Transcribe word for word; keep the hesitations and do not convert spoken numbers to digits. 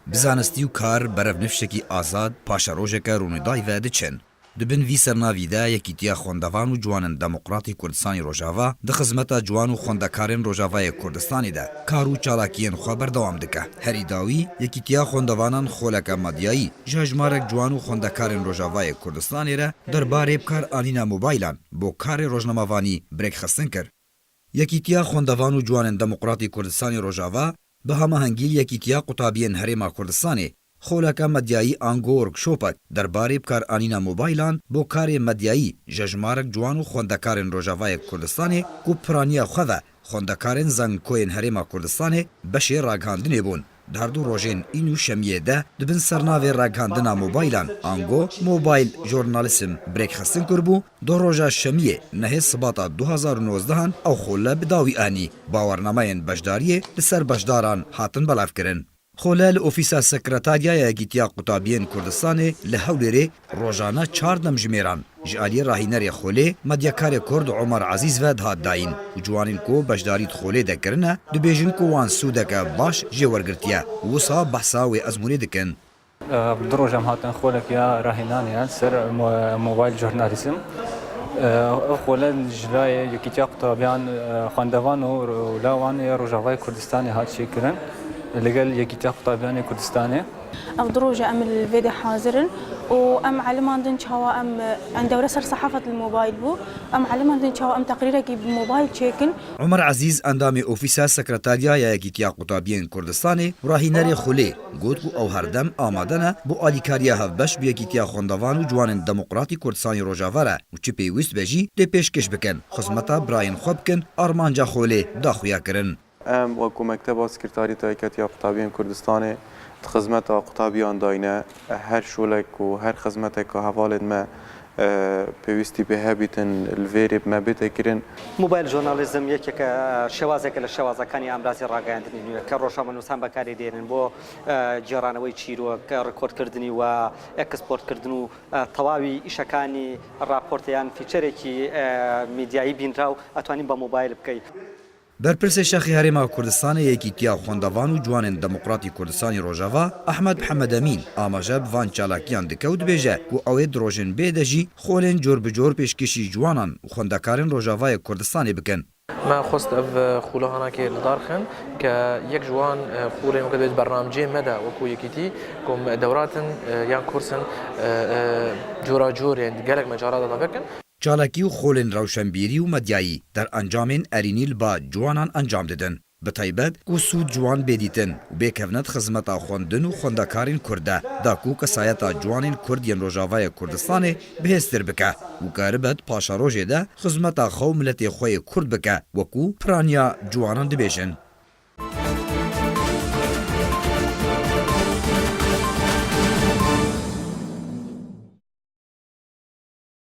Bi zanistî û kar, berevnifşekî azad, paşerojeke rûnîdayî ve diçin. Di bin vî sernavî de Yekîtiya Xwendevan û Ciwanên Demokratî Kurdistanê Rojava di xizmeta ciwan û xwendekarên Rojavayê Kurdistanê de kar û çalakiyên xwe berdewam dike. Herî dawî, Yekîtiya Xwendevanan xoleke medyayî ji hejmarek ciwan û xwendekarên Rojavayê Kurdistanê re derbarê bikaranîna mobaylan bo karê rojnamevanî bi rêkxistin kir. Yekîtiya Xwendevan û Ciwanên Demokratî Kurdistanê Rojava bi hemahengî li Yekîtiya Qutabiyên Herêma Kurdistanê xoleke medyayî ango workshopek derbarê bikaranîna mobaylan bo karê medyayî ji hejmarek ciwan û xwendekarên Rojavayê Kurdistanê ku piraniya xwe ve xwendekarên zankoyên Herêma Kurdistanê beşê ragihandinê bûn. Di her du rojên În û Şemiyê de di bin sernavê ragihandina mobaylan ango mobile journalism bi rêkxistin kiribû, du roja Şemiyê nehê Sibata du hezar û nozdehan ew xole bi dawî anî. Bawernameyên beşdariyê li ser beşdaran hatin belavkirin. Xole li Ofîsa Sekretariyaya Yekîtiya Qutabiyên Kurdistanê li Hewlêrê rojane çar demjimêran ji aliyê rahînerê xolê, medyakarê Kurd Omer Ezîz ve dihat dayîn û ciwanên ku beşdarî di xolê de kirine, dibêjin ku wan sûdeke baş jê wergirtiye û wisa behsa wê ezmûnê dikin. Ev du roj em hatin xolek ya rahînanê ya ser mo-, mobile journalism. Ev xole ji layê Yekîtiya Qutabiyan, e, xwendevan û lawanê Rojavayê Kurdistanê hat çêkirin. Li gel Yekîtiya Qutabiyanê Kurdistanê. Ev du roje em li vê de hazir in û em elimandin çawa em, em dewre ser sehafet li mobayl bû. Em elimandin çawa em teqrîrekî bi mobayl çêkin. Omer Ezîz, endamê Ofîsa Sekretariyaya Yekîtiya Qutabiyên Kurdistanê û rahînerê xolê, got ku ew herdem amade ne bo alîkariya hevbeş bi Yekîtiya Xwendevan û Ciwanên Demokratî Kurdistanê Rojava re û çi pêwîst be jî dê pêşkêş bikin, xizmeta birayên xwe bikin, armanca xolê da xuya kirin. Em wekû mekteba sekretarî ta Yekîtiya Qutabiyên Kurdistanê di xizmeta qutabiyan dayne. Her şolek û her xizmetek ku hevalên me, e, pêwîstî pê hebîtin, li vêrê bi me bête kirin. موبایل ژۆرنالیزم یەکێکە، شێوازێکە لە شێوازەکانی ئامرازی ڕاگەیاندنی نوێ کە ڕۆژنامەنووسان بەکاری دێنن بۆ، ئە، گێڕانەوەی چیرۆک، ڕکۆردکردنی و ئێکسپۆرتکردن و، ئە، تەواوی ئیشەکانی ڕاپۆرتە یان فیچەرێکی، ئە، میدیایی بینراو ئەتوانین بە مۆبایل بکەین. Berpirsê Şexê Herêma Kurdistanê Yekîtiya Xwendevan û Ciwanên Demokratî Kurdistanê Rojava Ehmed Mihemed Emîn amaje bi van çalakiyan dike û dibêje ku ew ê di rojên bê de jî xolên cor bi cor pêşkêşî ciwanan û xwendekarên Rojavayê Kurdistanê bikin. Me xwest ev xûlahana kê li dar xin ke yek ji wan xûlên weke divêt bernamcê me de wekû yekîtî ku em dewratin yan kursin cora cor yên gelek me cara de davekin. Çalakî û xolên rewşenbîrî û medyayî derencamên erînî li ba ciwanan encam didin. Bi taybet ku sûd ciwan bê dîtin û bêkevne di xizmeta xwendin û xwendekarên Kurd de, da ku kesayeta ciwanên Kurd yên Rojavayê Kurdistanê bihêztir bike û karibe di paşerojê de xizmeta xwe û miletê xwe yê Kurd bike, wekû piraniya ciwanan dibêjin.